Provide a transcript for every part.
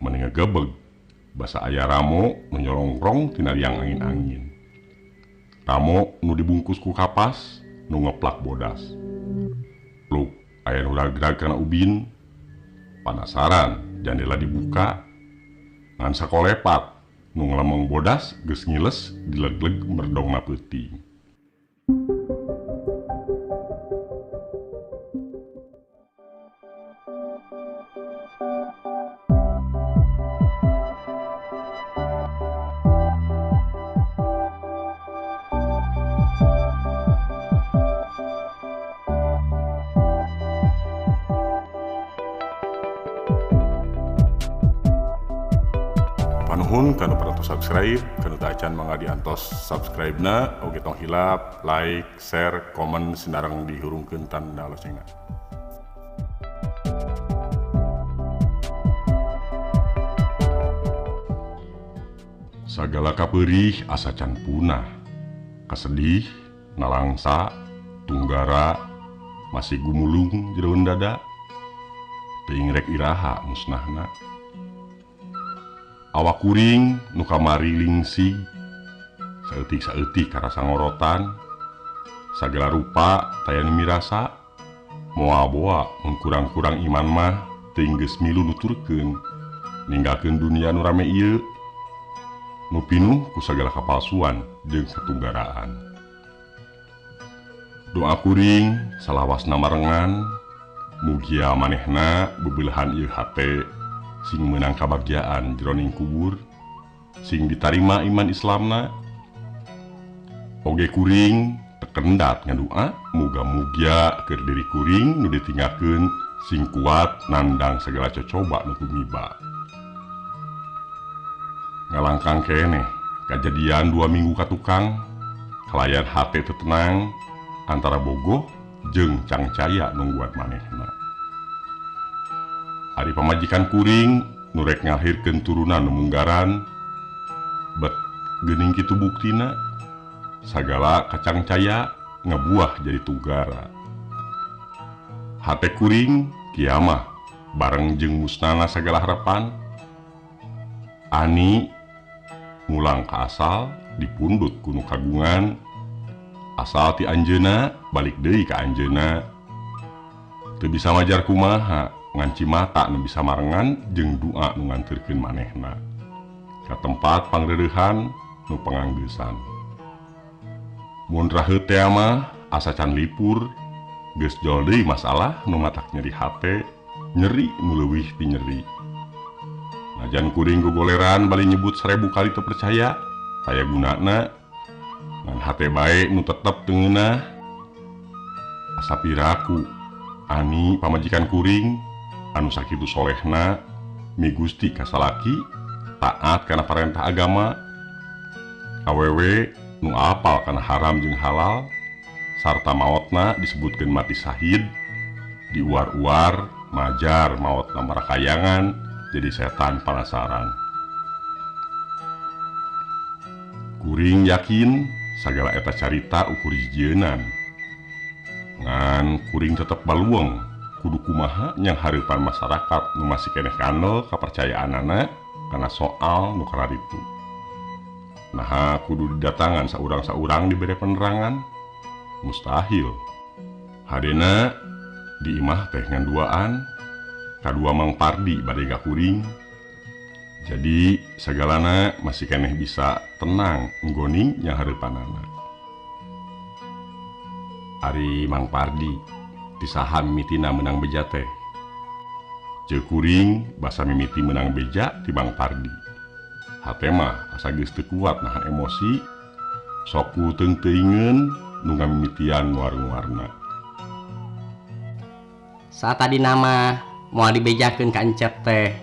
Meni ngegebeg basa aya ramo nu nyorongrong tina liang angin-angin. Ramo nu dibungkus ku kapas nu ngeplak bodas. Pluk aya nu ragrag kana ubin. Panasaran jandela dibuka ngan sakolepat nu ngalemong bodas geus ngiles dilegleg merdongna peuting. Panuhun kanu parantos subscribe, kanu tacan mangga diantos subscribe na, oge tong hilap, like, share, komen, sinareng dihurungkeun tanda loncengna. Sagala kapeurih asa can punah, kasedih, nalangsa, tunggara, masih gumulung jeroan dada, teuing rek iraha musnahna. Awak kuring nu kamari lingsig, saeutik-saeutik karasa ngorotan, sagala rupa taya nu mirasa, moal-boa mun kurang-kurang iman mah teuing geus milu nuturkeun, ninggalkeun dunia nu rame ieu, nu pinuh ku sagala kapalsuan jeung katunggaraan. Doa kuring salawasna marengan, mugia manehna bebeulehan ieu hate sing meunang kabagjaan jroning kubur, sing ditarima iman Islamna. Oge kuring tekendat ngadua muga-mugia keur diri kuring nu ditinggalkeun sing kuat nandang segala cocoba nu kumiba. Ngalangkang keneh kajadian 2 minggu ka tukang, kalayan hate teu tenang antara bogoh jeung cangcaya nungguan manehna. Ari pamajikan kuring nu rek ngalahirkeun turunan nu munggaran, bet geuning kitu buktina sagala kacangcaya ngebuah jadi tunggara. Hate kuring kiamah bareng jeung musnahna sagala harapan. Ani mulang ka asal dipundhut ku nu kagungan, asal ti anjeunna balik deui ka anjeunna. Teu bisa majar kumaha nganci mata nu bisa marengan jeung doa nu nganterkeun manehna ka tempat pangreurehan nu panganggeusan. Mun raheut teh mah asa can lipur, geus jol deui masalah nu matak nyeri hate, nyeri nu leuwih ti nyeri. Najan kuring gogoleran bali nyebut 1000 kali teu percaya, aya gunana ngan hate bae nu tetep teu ngeunah. Asa piraku ani pamajikan kuring anu sakitu solehna, mi Gusti ka salaki, taat kana parentah agama, awewe nu apal kana haram jeung halal, sarta maotna disebutkeun mati syahid, diuar-uar majar maotna marakayangan jadi setan panasaran. Kuring yakin sagala eta carita ukur jieunnan, ngan kuring tetep balueng kudu kumaha nyang hareupan masyarakat nu masih keneh kandel kapercayaanana kana soal nu kararitu. Naha kudu didatangan saurang-saurang dibere penerangan? Mustahil. Hadena di imah teh ngan duaan, kadua Mang Pardi bade ka kuring. Jadi sagalana masih keneh bisa tenang nggoning nyang hareupanana. Ari Mang Pardi tisaha mimitina menang beja teh. Ceuk kuring basa mimiti menang beja ti Mang Pardi. Hate mah asa geus teu kuat nahan emosi, sok ku teung-teuingeun nu ngamimitian nguar-nguarna. Saat tadi nama moal dibejakeun ka Encep teh.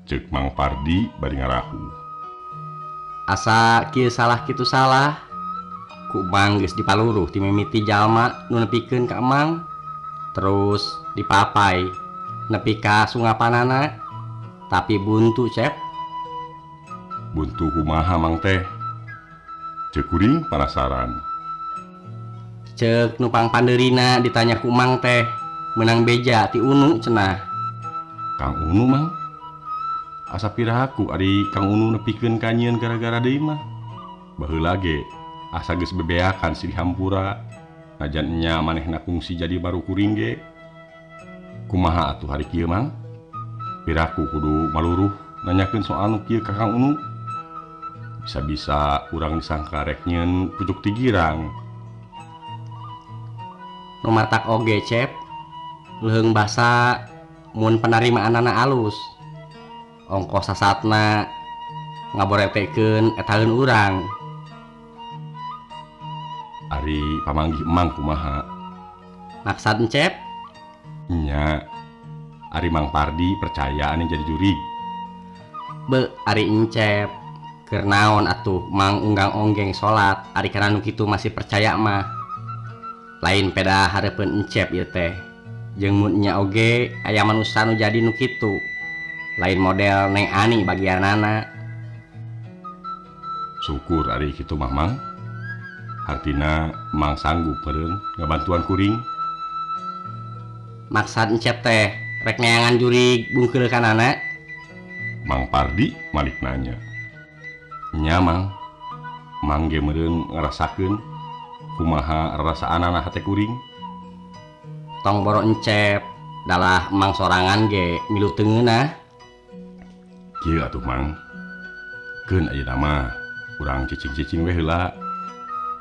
Ceuk Mang Pardi bari ngarahu. Asa kieu salah kitu salah. Ku Mang geus dipaluruh ti mimiti jalma nu nepikeun ka Emang, terus dipapai nepi ka sungapanana, tapi buntu Cep. Buntu kumaha Mang teh? Ceuk kuring panasaran. Ceuk nu pangpandeurina ditanya ku Mang teh, meunang beja ti Unu cenah. Kang Unu Mang? Asa piraku ari Kang Unu nepikeun ka nyieun gara-gara deui mah. Baheula ge asa geus bebeakan silih hampura. Najan nya manehna kungsi jadi baru kuring ge. Kumaha atuh hari kieu Mang? Piraku kudu maluruh nanyakeun soal nu kieu ka Kang Unu. Bisa-bisa urang disangka rek nyieun pucuk tigirang. Nu matak oge Cep, leuheung basa mun penerimaanana alus. Ongkos sasatna ngaboretekeun etaeun urang. Ari pamanggih Emang kumaha? Maksad Encep? Nya. Ari Mang Pardi percaya ane jadi jurig. Be, ari Encep keur naon atuh Mang unggang-onggeng salat ari kana nu kitu masih percaya mah. Lain peda hareupeun Encep ieu teh. Jeung mun nya oge aya manusa nu jadi nu kitu. Lain model Neng Ani bagianana. Syukur ari kitu mah Mang. Hartina Mang sanggup meureun ngabantuan kuring. Maksad Encep teh rek neangan jurig bungkeul kanana? Mang Pardi malik nanya. Nya Mang. Mang ge meureun ngarasakeun kumaha rarasaanana hate kuring. Tong boro Encep, dalah Mang sorangan ge milu teu ngeunah. Kieu atuh Mang. Keun ayeuna mah urang cicing-cicing we heula.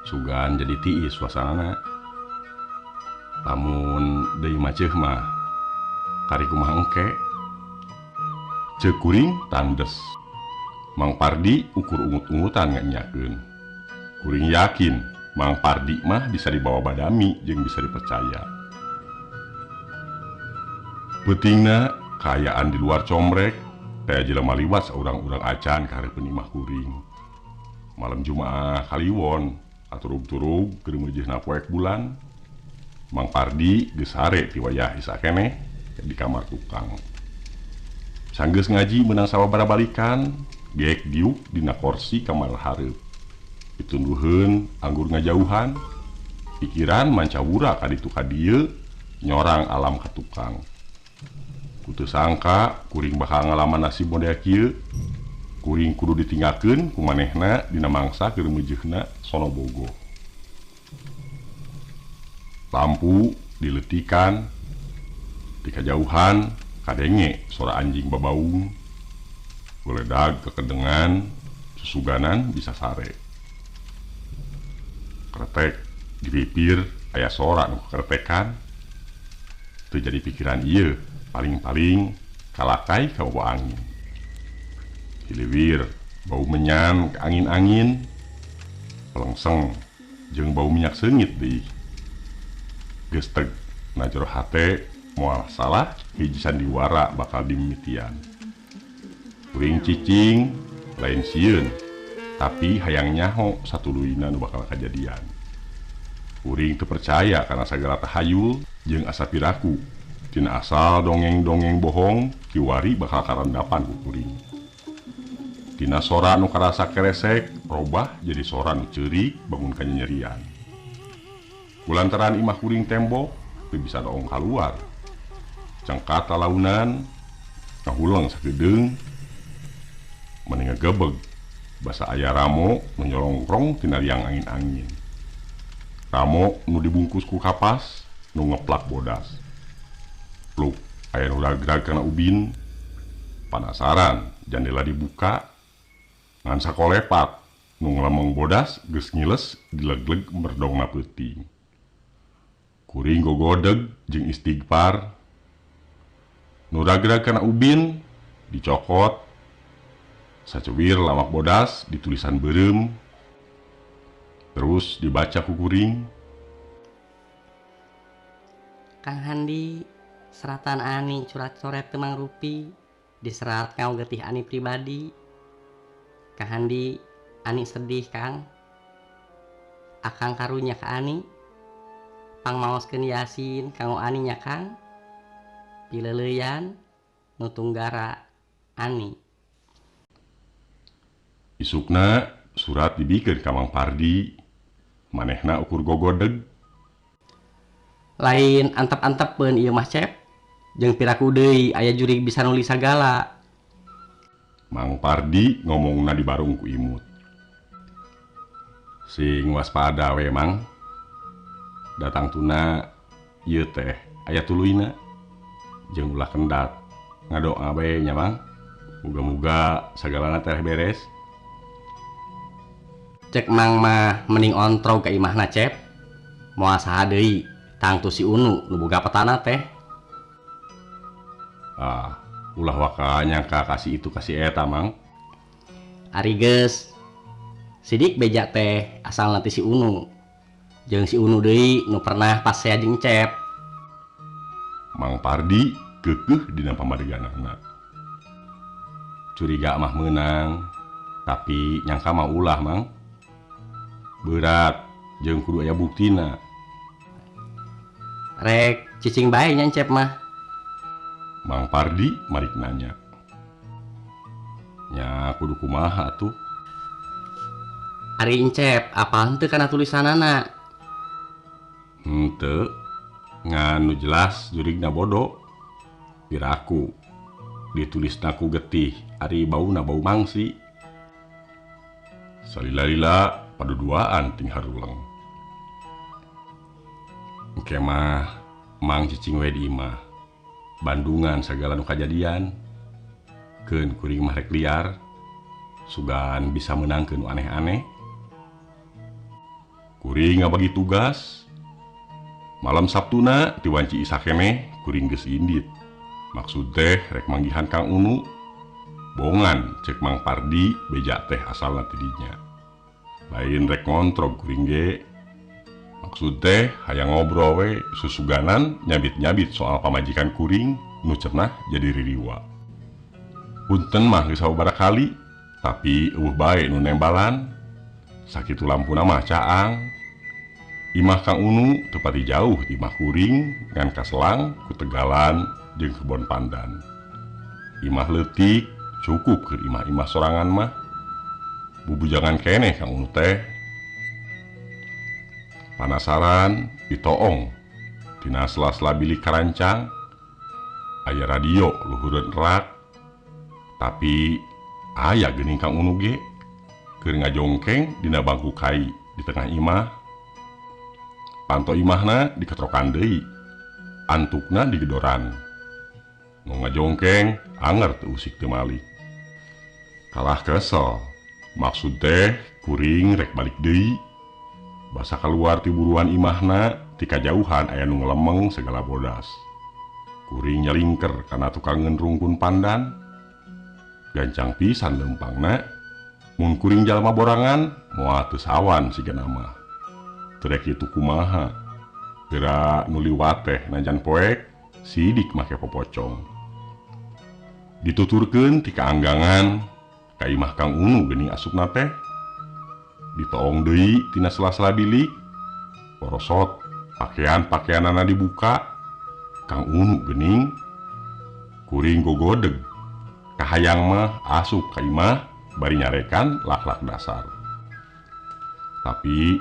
Sugan jadi tiis suasanana. Lamun deui maceuh mah kari kumaha engke. Ceuk kuring tandes. Mang Pardi ukur ungut-ungutan nganyakeun. Kuring yakin Mang Pardi mah bisa dibawa badami jeung bisa dipercaya. Peutingna kaayaan di luar comrek teh jelema liwat saurang-urang acan ka hareupeun imah kuring. Malam Jumaah kaliwon aturug-turug keur meujeuhna poek bulan. Mang Pardi geus sare ti wayah isa keneh di kamar tukang. Sanggeus ngaji meunang sababaraha balikan, geek diuk dina korsi kamar hareup. Ditunduheun anggur ngajauhan, pikiran mancawura ka ditu ka dieu nyorang alam ka tukang. Ku teu sangka kuring bakal ngalaman nasib model kieu. Kuring kudu ditinggalkeun ku manehna dina mangsa keur meujeuhna sono bogo. Lampu diletikan, di kajauhan kadenge sora anjing babaung, goledag kekedengan, susuganan bisa sare. Kretek di pipir aya sora nu kretekan. Teu jadi pikiran ieu, paling-paling kalakai kabawa angin. Hiliwir bau menyan ke angin-angin, pelengseng jeung bau minyak seungit deui. Geus teg na jero hate moal salah hiji sandiwara bakal dimimitian. Kuring cicing lain sieun, tapi hayang nyaho satuluyna nu bakal kajadian. Kuring teu percaya kana sagala tahayul jeung asa piraku. Tina asal dongeng-dongeng bohong kiwari bakal karandapan ku kuring. Tina sora nu karasa keresek robah jadi sora nu ceurik bangun kanyerian. Kulantaran imah kuring tembok teu bisa doong kaluar. Cengkat talaunan ngahuleng sakedeung meni ngagebeg basa aya ramo nu nyolongkrong tina liang angin-angin. Ramo nu dibungkus ku kapas nu ngeplak bodas. Pluk aya nu ragrag kana ubin. Panasaran jandela dibuka ngan sakolepat nu nglemeng bodas geus ngiles dilegleg merdongna peuting. Kuring gogodeg jeung istighfar. Nu ragrag kana ubin dicokot. Sacuwir lamak bodas ditulisan beureum. Terus dibaca ku kuring. Kang Handi, seratan Ani curat-coret teu mangrupi, diserat kanggo getih Ani pribadi. Kang Handi, Ani sedih Kang. Akang karunya ka Ani. Pangmaoskeun Yasin kanggo Ani nya Kang. Pileuleyan nu tunggara Ani. Isukna surat dibikeun ka Mang Pardi. Manehna ukur gogodeg. Lain antep-antepeun ieu mah Cep. Jeung piraku deui aya jurig bisa nulis sagala. Mang Pardi ngomongna di barung ku imut. Sing waspada we Mang. Datang tuna ieu teh aya tuluyna jeung ulah kendat. Ngadoa we nya Mang. Muga-muga sagalana teh beres. Cek Mang mah mending ontrog ka imahna Cep. Moal saha deui tangtu si Unu nu boga petana teh. Ah, ulah waka nyangka kasih itu kasih eta Mang. Ari geus sidik beja teh asal nanti si Unu. Jeung si Unu deui nu pernah pasea jeung Cep. Mang Pardi keukeuh dina pamadeganana. Curiga mah meunang, tapi nyangka mah ulah Mang. Berat jeung kudu aya buktina. Rek cicing bae nya Cep mah. Mang Pardi marik nanya. Nya kudu kumaha atuh? Ari Encep apal henteu kana tulisanana? Henteu, ngan nu jelas jurigna bodo. Piraku ditulisna ku getih, ari bauna bau mangsi. Salila-lila paduduaan ting haruleng. Engke mah Mang cicing we di imah. Bandungan sagala nu kajadian. Keun kuring mah rek liar. Sugan bisa meunangkeun nu aneh-aneh. Kuring ngabagi tugas. Malam Sabtuna ti wanci Isa keneh kuring geus indit. Maksud teh rek manggihan Kang Unu. Bongan cek Mang Pardi beja teh asalna ti dinya. Lain rek ngontrog kuring ge. Maksud teh hayang ngobrol we susuganan nyabit-nyabit soal pamajikan kuring nu cenah jadi ririwa. Punten mah geus sababaraha kali, tapi eueuh bae nu nembalan. Sakitu lampuna mah caang. Imah Kang Unu teu pati jauh ti imah kuring ngan kaselang ku tegalan jeung kebon pandan. Imah leutik cukup keur imah-imah sorangan mah. Bubujangan keneh Kang Unu teh. Panasaran ditoong tina sela-sela bilik karancang. Aya radio luhureun rak. Tapi aya geuning Kang Unu ge keur ngajongkeng dina bangku kai di tengah imah. Panto imahna diketrokan deui, antukna digedoran. Nu ngajongkeng anger teu usik teu malik. Kalah kesel, maksud teh kuring rek balik deui. Basa keluar ti buruan imahna, ti kajauhan aya nu ngelemeng segala bodas. Kuring nyalingker kana tukangeun rungkun pandan. Gancang pisan leumpangna, mun kuring jalma borangan moal teu sawan sigana mah. Trek itu kumaha? Geura nu liwat teh najan poek, sidik make popocong. Dituturkeun ti kaanggangan ka imah Kang Unu geuning asupna teh. Ditoong deui tina sela-sela bilik, porosot pakaian-pakaianana dibuka. Kang Unu geuning kuring gogodeg. Kahayang mah asup ka imah bari nyarekan lak-lak dasar. Tapi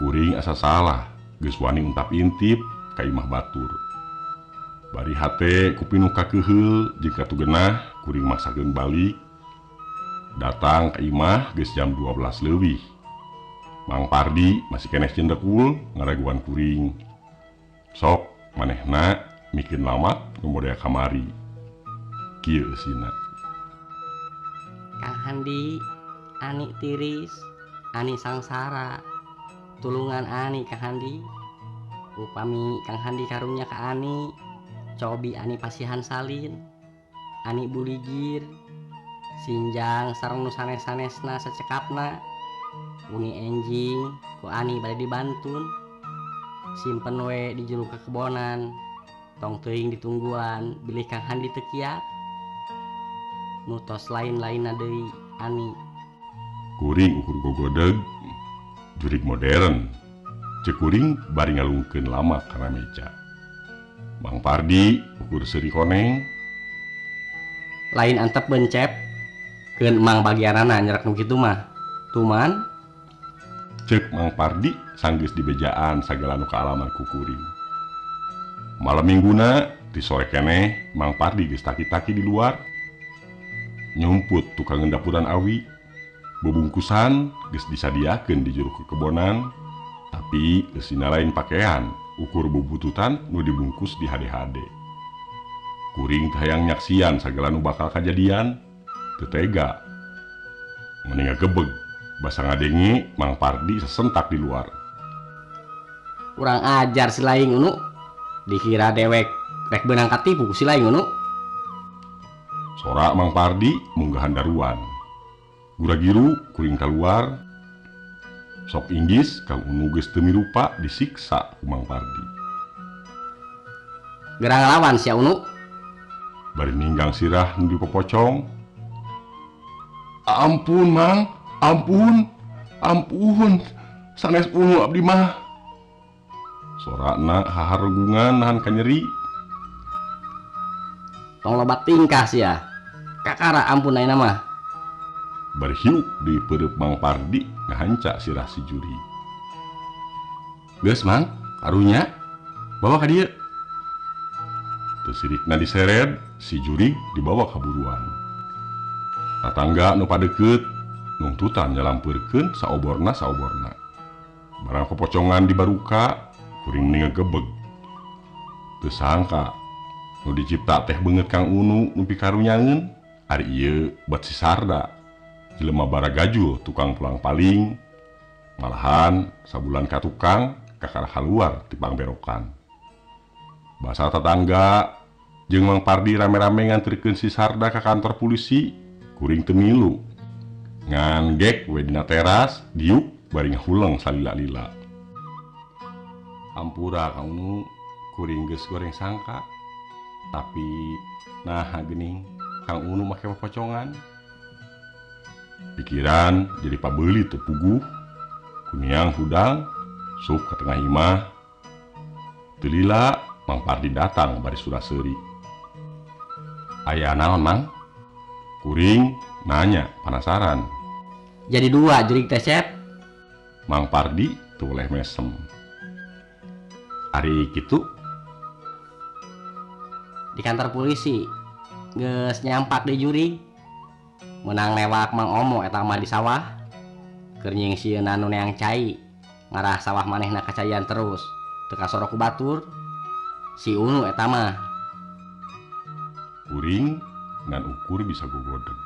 kuring asa salah, geus wani untap intip ka imah batur. Bari hate kupinuh kakeuheul jeung katugenah kuring maksakeun balik. Datang ka imah geus jam 12 leuwih. Mang Pardi masih keneh cendekul ngaraguan kuring. Sok manehna mikeun lama nu model kamari. Kieu eusina. Kang Handi, ani tiris, ani sangsara. Tulungan ani Kang Handi. Upami Kang Handi karunya ka ani, cobi ani pasihan salin, ani buligir, sinjang sareng nu sanes-sanesna sacekapna. Wengi enjing ku ani bade dibantun. Simpen we di jero kekebonan, tong teuing ditungguan bilih Kang Handi teu kiat. Nu tos lain-lainna deui ani. Kuring ukur gogodeg jurig modern. Cek kuring bari ngalungkeun lama kana meja. Mang Pardi ukur seuri koneng. Lain antep bencep keun emang bagianana nyerak nu kitu mah. Tuman cek Mang Pardi sanggeus dibejaan sagala nu kaalaman ku kuring. Malam mingguna ti sore keneh Mang Pardi geus taki-taki di luar. Nyumput tukang dapuran awi. Bebungkusan geus disadiakeun di juru kekebonan, tapi eusina lain pakaian, ukur bubututan nu dibungkus di hade-hade. Kuring teh hayang nyaksian sagala nu bakal kajadian, teu tega. Mending ngagebeg, basa ngadenge Mang Pardi sesentak di luar. Kurang ajar si laing Unu, dikira dewek rek beunang katipu ku si laing Unu. Sorak Mang Pardi munggahan daruan. Gura-giru kuring keluar. Sok inggis Kang Unu geus teu mirupa disiksa ku Mang Pardi. Gerang ngalawan sia Unu. Bari ninggang sirah nu dipopocong. Ampun Mang, ampun, ampun, sanes Unu abdi mah. Sorakna haharegungan nahan kanyeri. Tong loba tingkah sia. Kakara ampun ayeuna mah. Bari hiuk di peureub Mang Pardi ngahanca sirah si juri. Geus Mang, karunya bawa ka dieu. Teu sirikna diseret, si juri dibawa ka buruan. Tatangga nu padeukeut nungtutan nyalampeurkeun saoborna-saoborna. Barang popocongan dibaruka, kuring meni ngagebeg. Teu sangka nu dicipta teh beungeut Kang Unu nu pikarunyangeun, ari ieu buat si Sarda. Jelema baragajul tukang pulang paling, malahan sabulan ka tukang kakara kaluar ti pangberokan. Basa tetangga jeung Mang Pardi rame-rame nganterkeun si Sarda ka kantor polisi, kuring teu milu. Ngan gek we dina teras diuk bari ngahuleng salila-lila. Hampura Kang Unu, kuring geus goreng sangka. Tapi naha geuning Kang Unu make popocongan. Pikiran jadi pabeuli teu puguh. Kuniang hudang sup ka tengah imah. Teu lila Mang Pardi datang bari sura-seuri. Aya naon Mang? Kuring nanya penasaran. Jadi dua jurig teh Sep. Mang Pardi teu boleh mesem. Ari kitu di kantor polisi geus nyampak di jurig. Menang lewak Mang Omo eta mah di sawah. Keur nyingsieunan nu neang cai, ngarah sawah manehna kacaian terus, teu kasoro ku batur. Si Unu eta mah. Kuring ngan ukur bisa gogodeg.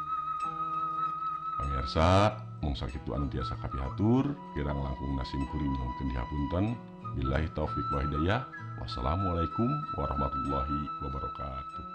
Pamirsa, mung sakitu anu tiasa kapihatur, kirang langkung nasim kuring nyuhunkeun dihapunten. Billahi taufik wa hidayah. Wassalamualaikum warahmatullahi wabarakatuh.